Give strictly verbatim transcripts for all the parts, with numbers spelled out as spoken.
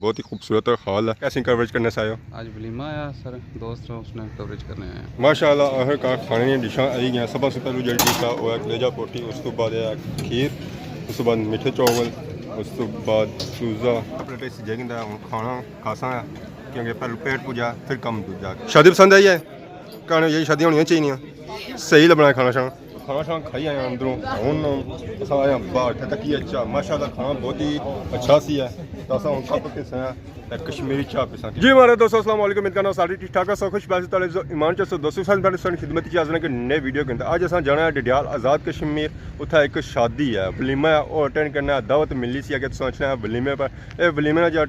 بہت ہی خوبصورت ہال ہے۔ کیسی کوریج کرنے سے آئے ہو؟ آج ولیمہ آیا سر، دوست ہے، اس نے کوریج کرنے آیا۔ ماشاءاللہ، آخر کار کھانے نیاں ڈشاں آئی گیاں۔ سب سے پہلو جڑی ڈش ہے وہ ہے کلیجہ پوٹی، اس تو بعد ہے کھیر، اس تو بعد میٹھے چاول، اس تو بعد چوزا۔ پلیٹ اس جگہ دا ہن کھانا کھاساں ہے، کیونکہ پہلو پیٹ پوجا، پھر کم دوجا۔ شادی پسند آئی ہے؟ کہنے یہی شادیاں ہونیاں چاہیے، صحیح لبنا ہے کھانا شانا۔ کھانا شانا کھائی آئے آں اندروں، ہن اساں آئے آں باہر، اتھے تکی اچھا، ماشاءاللہ کھانا بہت ہی اچھا سی ہے۔ تو اساں ہن کپ پیساں تے کشمیری چاہ پیساں۔ جی ہمارے دوستو، السلام علیکم، امید کرنا سارے ٹھیک ٹھاک ہو، خوش باسی تعالی ایمان چ سو۔ دوستو، سن پہلے سن خدمت چ حاضر ہیں کہ نئے ویڈیو کے اندر۔ آج اساں جانا ہے ڈڈیال آزاد کشمیر، اتھا ایک شادی ہے، ولیمہ ہے، او اٹینڈ کرنا ہے، دعوت ملی سی کہ تساں اچھنا ہے ولیمے پر۔ اے ولیمے نا جو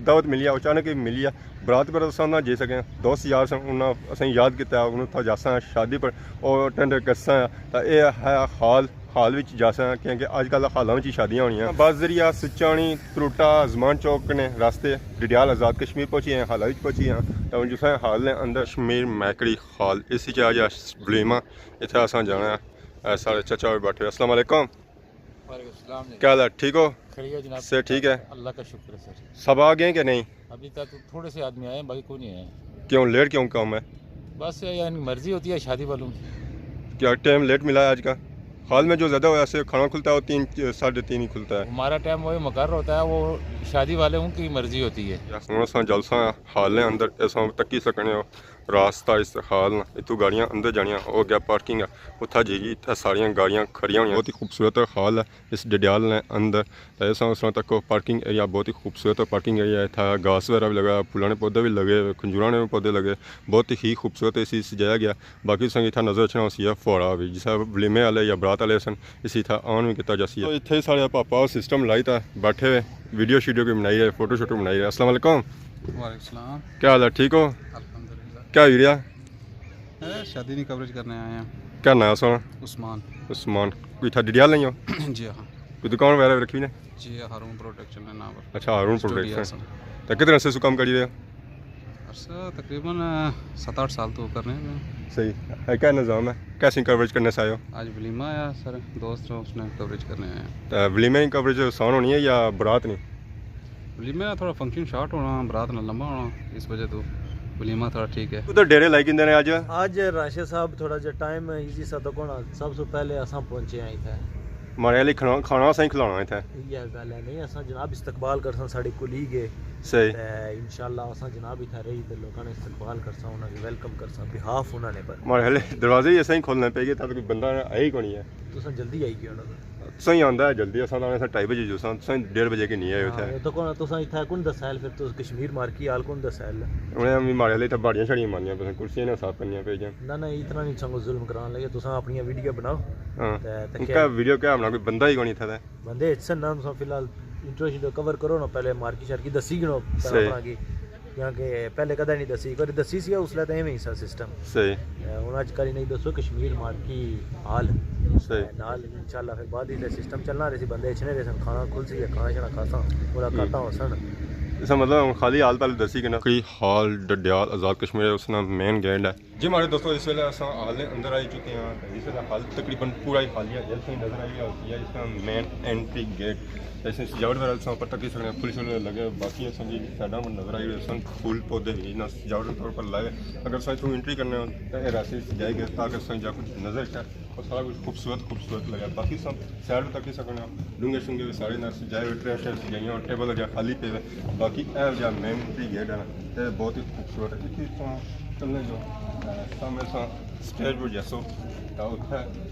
دعوت ملی ہے، اچانک ہی ملی ہے، برات پر اساں نہ جائی سکے، دوست یار سن، انہاں اساں یاد کیتا، انہاں اتھا جاساں شادی پر، او اٹینڈ کرساں۔ تاں اے ہے ہال، ہال وچ جاساں، کیونکہ اج کل ہالاں وچ ہی شادیاں ہونیاں۔ بس ذریعہ سچانی، تروٹا، زمان چوک کنے راستے ڈڈیال آزاد کشمیر پہنچی ہیں، ہالاں وچ پہنچی ہیں۔ تاں ہن جساں ہال نے اندر کشمیر میکڑی ہال، اس وچ اج ولیمہ، اتھے اساں جانا ہے۔ اے سارے چچا بھی بیٹھے ہوئے۔ السلام علیکم۔ وعلیکم السلام جی۔ کیا حال ہے؟ ٹھیک ہو؟ خیریت جناب۔ صحت ٹھیک ہے؟ اللہ کا شکر ہے سر۔ سب آ گئے ہیں کہ نہیں؟ ابھی تک تھوڑے سے آدمی آئے ہیں، باقی کوئی نہیں آئے ہیں۔ کیوں، لیٹ کیوں کم ہے؟ بس یعنی مرضی ہوتی ہے شادی والوں کی۔ کیا ٹائم لیٹ ملا ہے آج کا؟ ہال میں جو زیادہ ہوا سے کھانا کھلتا ہے وہ تین، ساڑھے تین ہی کھلتا ہے۔ ہمارا ٹائم وہی مقرر ہوتا ہے، وہ شادی والوں کی مرضی ہوتی ہے۔ ہن اساں جلساں ہال نے اندر، اساں تکی سکنے ہو۔ راستہ اس ہال نا، اتھوں گاڑیاں اندر جانیاں، او اگے پارکنگ ہے، اتھا جی اتھا ساریاں گاڑیاں کھڑیاں ہونیاں۔ بہت ہی خوبصورت ہال ہے اس ڈڈیال نے اندر۔ تے اساں اس طرح تک پارکنگ ایریا، بہت ہی خوبصورت پارکنگ ایریا ہے۔ اتھا گھاس وغیرہ بھی لگا، پھلاں نے پودے بھی لگے، کھجوراں نے بھی پودے لگے، بہت ہی خوبصورت اسی سجایا گیا۔ باقی تساں کی اتھا نظر اچھنا ہوسی ہے فوارہ بھی، جس طرح ولیمے والے یا برات والے سن، اسی اتھا آن بھی کیتا جاسی ہے۔ تو اتھے سارے پاپا سسٹم لائی تا بیٹھے ہوئے، ویڈیو شیڈیو کوئی بنائی رہے، فوٹو شوٹو بنائی رہے۔ السلام علیکم۔ وعلیکم السلام۔ کیا حال ہے؟ ٹھیک ہو؟ الحمدللہ۔ کیا ہوئی رہا؟ اے، شادی نی کوریج کرنے آئے ہیں۔ کیا ناں ہے سونا؟ عثمان۔ عثمان۔ کوئی تھا ڈڈیال نہیں ہو؟ جی ہاں۔ کوئی دکان وغیرہ رکھی نے؟ جی، ہارون پروڈکشن نے نام پر۔ اچھا، ہارون اسٹوڈیو پروڈکشن۔ سن۔ تو کتنے عرصے سے کام کری رہے ہو؟ عرصہ تقریباً ست آٹھ سال تو کرنے ہیں۔ صحیح۔ اے کیا نظام ہے؟ کیسی کوریج کرنے سے آئے ہو؟ آج ولیمہ آیا سر، دوست ہے، اس نے کوریج کرنے آیا۔ تو ولیمے کی کوریج آسان ہونی ہے یا برات نہیں؟ ولیمہ نا تھوڑا فنکشن شارٹ ہونا، برات نا لمبا ہونا، اس وجہ تو ولیمہ تھوڑا ٹھیک ہے۔ ادھر ڈیرے لائی کندے نے اج؟ اج راشد صاحب تھوڑا جہا ٹائم ایزی سا تک ہونا، سب سے پہلے اساں پہنچے ہیں اتھے۔ ماڑے آلی کھانا، کھانا اساں ہی کھلانا اتھے۔ یہ گل ہے نہیں، اساں جناب استقبال کرساں، ساڑے کولیگ ہے۔ صحیح۔ تے انشاءاللہ اساں جناب اتھے رہی تے لوکاں نے استقبال کرساں، انہاں کی ویلکم کرساں، بہاف انہاں نے پر۔ ماڑے آلے دروازے ہی اساں ہی کھولنے پے گئے، تاں کوئی بندہ آیا ہی کونی ہے۔ تساں جلدی آئی گئے ہو نا۔ تساں ہی آندا ہے جلدی، اساں تاں ڈھائی بجے جو ساں، تساں ڈیڑھ بجے کے نہیں آئے ہاں، اتھے۔ یہ تو کون، تساں اتھے کون دسائل، پھر تس کشمیر مارکی حال کون دسائل؟ انہیں ہم ماڑے آلے اتھے باڑیاں شاڑیاں مارنیاں پے، کرسیاں نے صاف کرنیاں پے جان۔ نہ، نہ، اتنا نہیں سانگو ظلم کران لگے، تساں اپنی ویڈیو بناؤ۔ ہاں۔ تے، تے ان کا ویڈیو کیا بنا، کوئی بندہ ہی کونی اتھے تے۔ بندے اچھے نا، تساں فی الحال انٹرو شنٹرو کور کرو نا، پہلے مارکی شارکی دسی گنو، صحیح۔ اپنا کی کیونکہ پہلے کدے نہیں دسی، کدے دسی سی اس لیے تو ایویں ہی سا سسٹم۔ صحیح۔ اے، ہن اج کل انہیں دسو کشمیر مارکی حال۔ صحیح۔ اے، نال انشاءاللہ پھر بعد ہی سسٹم چلنا رہسی، بندے اچھنے رہسن، کھانا کھلسی، کھانا شانا کھاساں، ملاقاتاں ہوں۔ ہوسن۔ اس کا مطلب ہن خالی حال پہلے دسی کہ نا کوئی حال ڈڈیال آزاد کشمیر ہے، اس نا مین گیٹ ہے۔ جی ماڑے دوستو، اس ویلے اساں حال نے اندر آئی چکے ہاں۔ اس ویلے حال تقریباً پورا ہی خالی ہے، جیسے ہی نظر آئی رہا ہوتی ہے اس کا مین انٹری گیٹ۔ تے اس نے سجاوٹ وغیرہ اساں اوپر تکی سکنے ہیں، پھل شل لگے، باقی اساں جی سائیڈاں پر نظر آئی رہے سن، پھول پودے بھی انہاں سجاوٹ دے طور پر لائے۔ اگر اساں اتھوں انٹری کرنے ہو تے اے راستے سجائے گئے تاکہ اساں جا کچھ نظر اچھے اور سارا کچھ خوبصورت خوبصورت لگے۔ باقی اساں سائیڈ پر تکی سکنے ہاں، ڈونگے شونگے بھی سارے نال سجائے ہوئے، ٹرے شرے سجائیاں، ٹیبل اگے خالی پے ہوئے۔ باقی اے جا مین انٹری گیٹ ہے نا، تے بہت ہی خوبصورت ہے۔ اتھے اساں چلنے جو سامنے اساں سٹیج پر جیسو تاں اتھے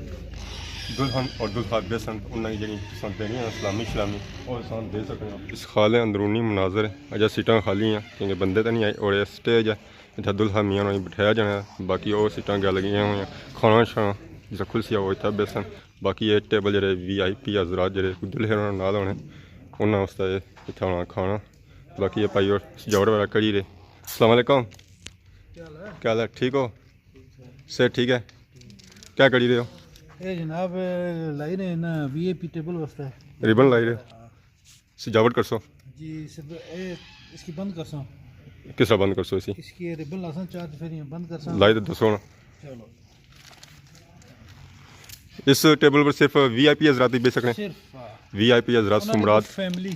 دلہن اور دلہا بیسن، انہاں کی جڑی پسند دینی ہے سلامی شلامی، او انسان دے سکنے ہو۔ اس حال نے اندرونی مناظر ہے، اجا سیٹاں خالی ہیں کیونکہ بندے تے نہیں آئے، اور اے سٹیج ہے، اتھا دلہا میاں نوں بٹھایا جانا ہے، باقی او سیٹاں گیا لگیاں ہوئیاں، کھانا شانا جسا کھلسی او اتھا بیسن، باقی اے ٹیبل جڑے وی آئی پی حضرات جڑے دلہے نال ہونے، انہاں واسطے اتھا ہونا کھانا۔ باقی اے بھائی اور سجاوٹ وغیرہ کری رہے۔ السلام علیکم۔ کیا حال ہے؟ کیا حال ہے؟ ٹھیک ہو؟ صحت ٹھیک ہے؟ کیا کری رہے ہو؟ اے جناب، لائی رہے ہیں نا وی آئی پی ٹیبل واسطے۔ ربن لائی رہے ہو؟ ہاں۔ سجاوٹ کرسو؟ جی، سب، اے، اس کی بند کرساں۔ کس طرح بند کرسو اسی؟ اس کی ربن لاساں، چار چفیریاں بند کرساں۔ لائی تے دسو نا۔ چلو۔ اس ٹیبل پر صرف وی آئی پی حضرات ہی بیٹھ سکنے؟ صرف، ہاں۔ وی آئی پی حضرات انہاں نے سمرات۔ فیملی۔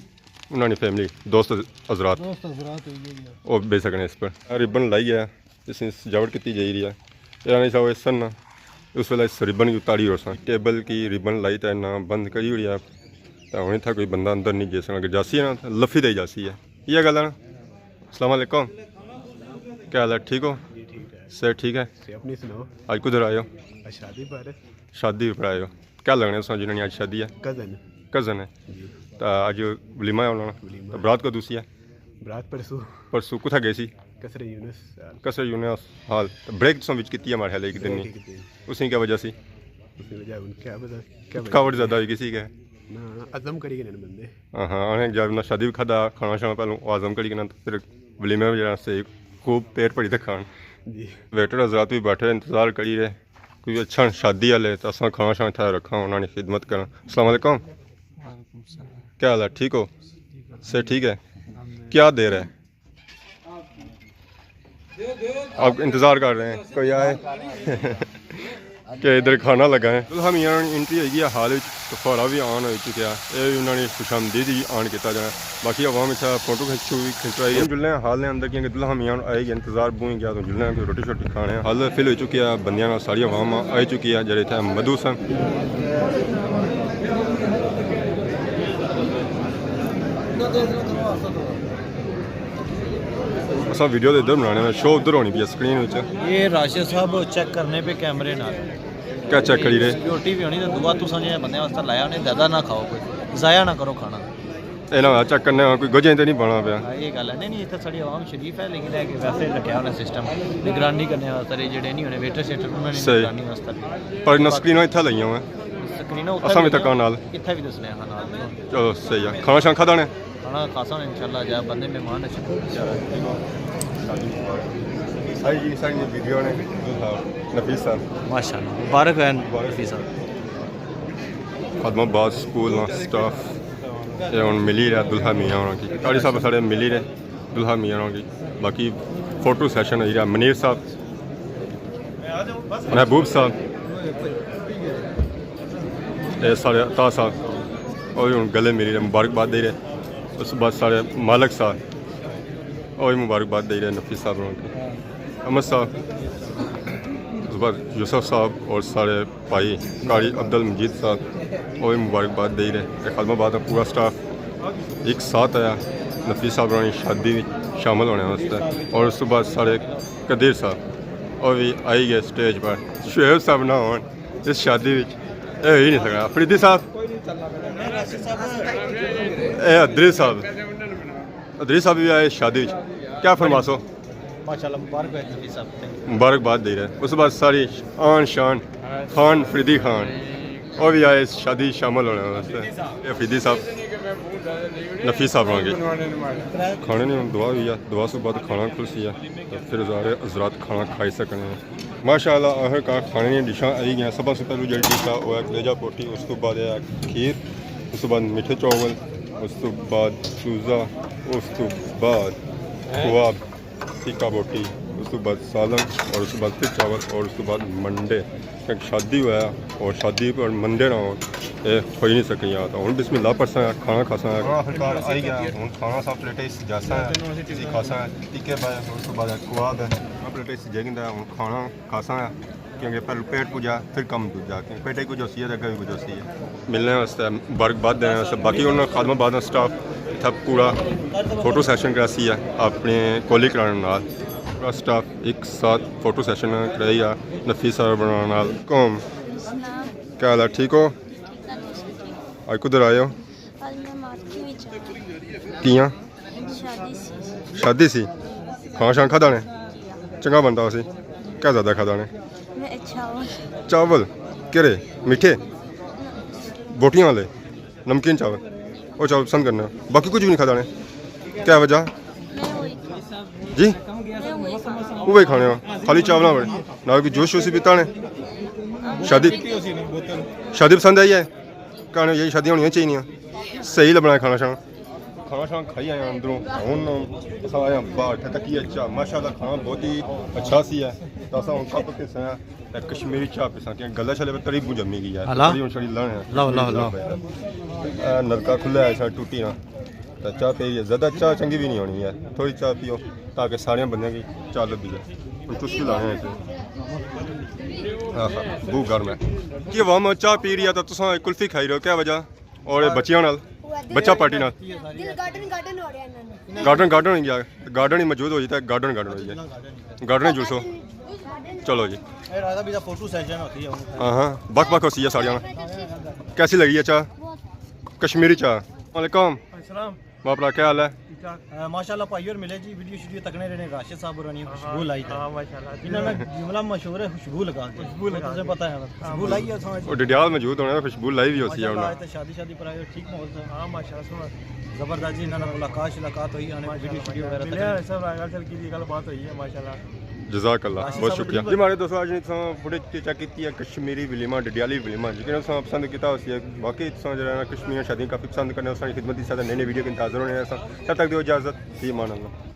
انہاں نی فیملی، دوست حضرات۔ دوست حضرات ہوئی گئی ہے۔ او بے سکنے اس پر۔ ربن لائی ہے، اس نی سجاوٹ کیتی جائی رہی ہے۔ اے آنے سا اس نا، اس ویلے اس ربن کی اتاری ہو سا۔ ٹیبل کی ربن لائی تے نہ بند کری ہوئی ہے۔ تے ہن اتھا کوئی بندہ اندر نہیں جی سکنا۔ اگر جاسی ہے نا، تے لفی تے ہی جاسی ہے۔ یہ گل ہے نا؟ السلام علیکم۔ کیا حال ہے؟ ٹھیک ہو؟ جی، ٹھیک ہے۔ صحت ٹھیک ہے؟ صحت اپنی سناؤ۔ آج کدھر آئے ہو؟ آج شادی پر۔ شادی پر آئے ہو۔ کیا لگنے سو جنہاں نی آج شادی ہے؟ کزن۔ کزن ہے۔ جی۔ تے آج ولیمہ ہے انہاں نا؟ ولیمہ تے ہے۔ برات کدوں سی ہے؟ برات پرسوں۔ پرسوں کتھا گئے سی؟ قصر یونس ہال۔ قصر یونس ہال۔ تے بریک تساں وچ کیتی ہے ماڑے خیال ہے ایک دن بریک نی۔ کیتی۔ اس نی کیا وجہ سی؟ اس نی وجہ ہن کیا پتہ، کیا وجہ؟ تھکاوٹ زیادہ ہوئی گئی سی کہ؟ نہ، ہضم کری گھنے بندے۔ ہاں ہاں، انہیں جب نہ شادی بھی کھادا، کھانا شانا پہلوں ہضم کری گھنا، تے پھر ولیمے میں جڑا سے خوب پیٹ بھری تے کھان۔ جی۔ ویٹر حضرات بھی بیٹھے انتظار کری رہے، کوئی اچھا شادی والے تے اساں کھانا شانا اتھا رکھاں، انہاں نی خدمت کراں۔ السلام علیکم۔ وعلیکم السلام۔ کیا حال ہے؟ ٹھیک ہو؟ صحت ٹھیک ہے؟ الحمدللہ۔ کیا دیر ہے؟ آپ انتظار کر رہے ہیں، کوئی آئے کہ ادھر کھانا لگا ہے۔ دلہا میاں نی انٹری ہوئی گئی ہے ہال وچ، تے فہرا بھی آن ہوئی چکیا۔ اے بھی انہاں نے خوش آمدید ہی آن کیتا جانا۔ باقی عوام اتھا فوٹو کھنچ، کھنچ رہی ہے۔ ہن جلنے آں ہال نے اندر، کیونکہ دلہا میاں آئے گی، انتظار بہوں گیا، تو جلنے آں کوئی روٹی شوٹی کھانے آں۔ ہال فل ہوئی چکی ہے، بندیاں نال ساری عوام آئی چکی ہے، جڑے اتھا مدعو سن۔ اساں ویڈیو تے ادھر بنانے آں، شو ادھر ہونی پئی ہے سکرین وچ۔ یہ راشد صاحب چیک کرنے پہ کیمرے نال۔ کیا چیک کری رہے؟ سیکیورٹی بھی ہونی تے دعا تساں جیہے بندے واسطے لایا نے، زیادہ نہ کھاؤ، کوئی ضائع نہ کرو کھانا۔ اے نہ ہویا چیک کرنے آں، کوئی گجیں تے نہیں پانا پیا۔ ہاں، یہ گل ہے۔ نہیں، نہیں، اتھے ساڑی عوام شریف ہے، لیکن ہے کہ ویسے رکھیا ہونا سسٹم، نگرانی کرنے واسطے، جڑے نہیں ہونے ویٹر شیٹر، انہاں نے صحیح۔ نگرانی واسطے۔ پر نہ سکریناں اتھے لائیاں ہوئے۔ سکریناں اتھے اساں بھی بھی تکاں نال۔ اتھے بھی دسنے آں نال۔ چلو، صحیح ہے۔ کھانا شانا کھادا نے؟ کھانا کھاساں انشاءاللہ، جا بندے مہمان اچھے۔ ساری جی، ساری ویڈیو نے نفیس صاحب۔ ماشاءاللہ، مبارک ہو نفیس صاحب۔ خادم آباد سکول نا سٹاف، اے ہن ملی رہیا دلہا میاں ہونا کی۔ قاری صاحب ساڑے ملی رہے دلہا میاں ہونا کی۔ باقی فوٹو سیشن ہوئی رہیا، منیر صاحب، محبوب صاحب، اے ساڑے عطا صاحب، او وی ہن گلے ملی رہے، مبارکباد دے رہے۔ اس بعد ساڑے مالک صاحب، او وی مبارکباد دے رہے نفیس صاحب ہونا کی۔ احمد صاحب، اس بعد یوسف صاحب اور ساڑے بھائی قاری عبد المجید صاحب، او وی مبارکباد دے رہے۔ اے خادم آباد نا پورا سٹاف ایک ساتھ آیا نفیس صاحب ہونا نی شادی وچ شامل ہونے واسطے۔ اور اس تو بعد ساڑے قدیر صاحب، او وی آئی گئے سٹیج پر۔ شعیب صاحب نہ ہون اس شادی وچ، اے ہوئی نہیں سکنا۔ فریدی صاحب، اے ادریس صاحب، ادریس صاحب بھی آئے شادی وچ۔ کیا فرماسو؟ ماشاءاللہ، مبارک ہو نفیس صاحب۔ مبارکباد دے رہے۔ اس بعد ساری آن شان خان فریدی خان، او وی آئے اس شادی شامل ہونے واسطے۔ اے فریدی صاحب، نفیس صاحب آ گئے۔ کھانے نی ہن دعا ہوئی ہے، دعا سے بعد کھانا کھلسی ہے، تے پھر سارے حضرات کھانا کھائی سکنے ہیں۔ ماشاءاللہ، آخر کار کھانے نی ڈشاں آئی گیاں۔ سب سے پہلو جڑی ڈش ہے، وہ ہے کلیجہ بوٹی، اس تو بعد ہے کھیر، اس تو بعد میٹھے چاول، اس تو بعد چوزا، اس تو بعد کباب، ٹکا بوٹی، اس تو بعد سالن، اور اس تو بعد پھر چاول، اور اس تو بعد منڈے۔ ایک شادی ہوا ہے، اور شادی پر منڈے نہ ہو، اے ہوئی نہیں سکی۔ آ تو ہن بسم اللہ پڑھساں، کھانا کھاساں۔ ہاں، آخر کار آئی گیا۔ ہن کھانا سا پلیٹیں اچ جاساں، اسی کھاساں، ٹکے پائے، اس تو بعد کباب ہے۔ ہاں، پلیٹیں اچ جائی گندا، ہن کھانا کھاساں، کیونکہ پہلے پیٹ پوجا، پھر کم دوجا، کیونکہ پیٹے کچھ ہوسی ہے تے اگے بھی کچھ ہوسی ہے۔ ملنے واسطے، مبارکباد دینے واسطے۔ باقی انہاں خادم آباد نا سٹاف اتھا پورا فوٹو سیشن کراسی ہے اپنے کولی کرانے نال۔ پورا سٹاف ایک ساتھ فوٹو سیشن کرائی ہے نفیس صاحب نال۔ کون؟ کیا حال ہے؟ ٹھیک ہو؟ آج کدھر آئے ہو؟ آج میں مارکیٹ وچ آیا۔ کیاں؟ شادی سی۔ شادی سی؟ کھانا شانا کھادا نے؟ چنگا بنتا سی؟ کیا زیادہ کھادا نے؟ میں چاول۔ چاول؟ کیڑے؟ میٹھے؟ بوٹیاں والے؟ نمکین چاول؟ او چاول پسند کرنا۔ باقی کچھ بھی نہیں کھادا نے؟ کیا وجہ؟ میں وہی کھانا۔ جی؟ میں وہی کھانا۔ اوہی کھانے ہو؟ خالی چاولاں پر؟ نال کوئی جوس شوس پیتا نے؟ شادی، شادی پسند آئی ہے؟ کہاں یہی شادیاں ہونیاں چاہیے۔ صحیح لبنا ہے کھانا شانا۔ کھانا شانا کھائی آئے آں اندروں۔ ہن اساں آئے آں باہر، اتھے تکی اچھا، ماشاءاللہ کھانا بہت ہی اچھا سی ہے۔ تے اساں ہن کپ پیساں تے کشمیری چاہ پیساں، کہ گلے شلے پر تری بو جمی گئی ہے۔ ہلا۔ تری ہن چھڑی لانے آں۔ لاؤ، لاؤ، لاؤ۔ اے نلکا کھلا ہے، سا ٹوٹی نہ۔ تے چاہ پی ہے، زیادہ چاہ چنگی بھی نہیں ہونی ہے، تھوڑی چاہ پیو تاکہ سارے بندے کی چاہ لبھی جائے۔ ہن چسکی لانے ہیں۔ آہا، بہت گرم ہے۔ کہ عوام چاہ پی رہی ہے تو تساں کلفی کھائی رہے ہو، کیا وجہ؟ اور بچیاں نال، بچہ پارٹی نال۔ دل گارڈن گارڈن ہو رہا ہے انہاں نے۔ گارڈن گارڈن ہو گیا، گارڈن ہی موجود ہو جاتا ہے، گارڈن گارڈن ہو جائے۔ گارڈن جلسو۔ چلو جی۔ اے راجہ بھی دا فوٹو سیشن ہوتی ہے۔ ہاں ہاں، بک بک ہوتی ہے ساڑیاں۔ کیسی لگی ہے چاہ؟ کشمیری چاہ۔ وعلیکم۔ السلام۔ ماپڑا کیا حال ہے؟ ٹھیک ٹھاک۔ اے، ماشاءاللہ بھائی اور ملے جی، ویڈیو شیڈیو تکنے رہنے، راشد صاحب اور رانی ہاں، خوشبو لائی تے۔ ہاں، ماشاءاللہ۔ انہاں نا جملہ مشہور ہے خوشبو لگا تے۔ خوشبو لگا تساں تے۔ پتہ ہے، ہاں، خوشبو لائی ہے اساں۔ وہ ڈڈیال موجود ہونے، خوشبو لائی بھی ہوتی ہے ماشاءاللہ، انہاں۔ آج تے شادی شادی پر آئے ہو، ٹھیک ماحول تھا۔ ہاں، ماشاءاللہ، سوہنا۔ زبردست جی، انہاں نال ملاقات شلاقات ہوئی، انہاں نے ویڈیو شیڈیو وغیرہ ملیا تکنے۔ ہے سب، گل شل کی گل بات ہوئی ہے، ماشاءاللہ۔ جزاک اللہ، راشد بہت صاحب شکریہ۔ ٹھیک ہو؟ جی، ہمارے دوستو، اج نے تساں فوٹیج چیک کیتی ہے کشمیری ولیمہ، ڈڈیالی ولیمہ، جی، کہ تساں پسند کیتا ہوسی ہے۔ باقی تساں جڑا نا کشمیری شادیاں کافی پسند کرنے، اس کی خدمت دی ساتھ نئی نئی ویڈیو کے انتظار ہونے ہیں۔ تب تک دیو اجازت، فی امان اللہ۔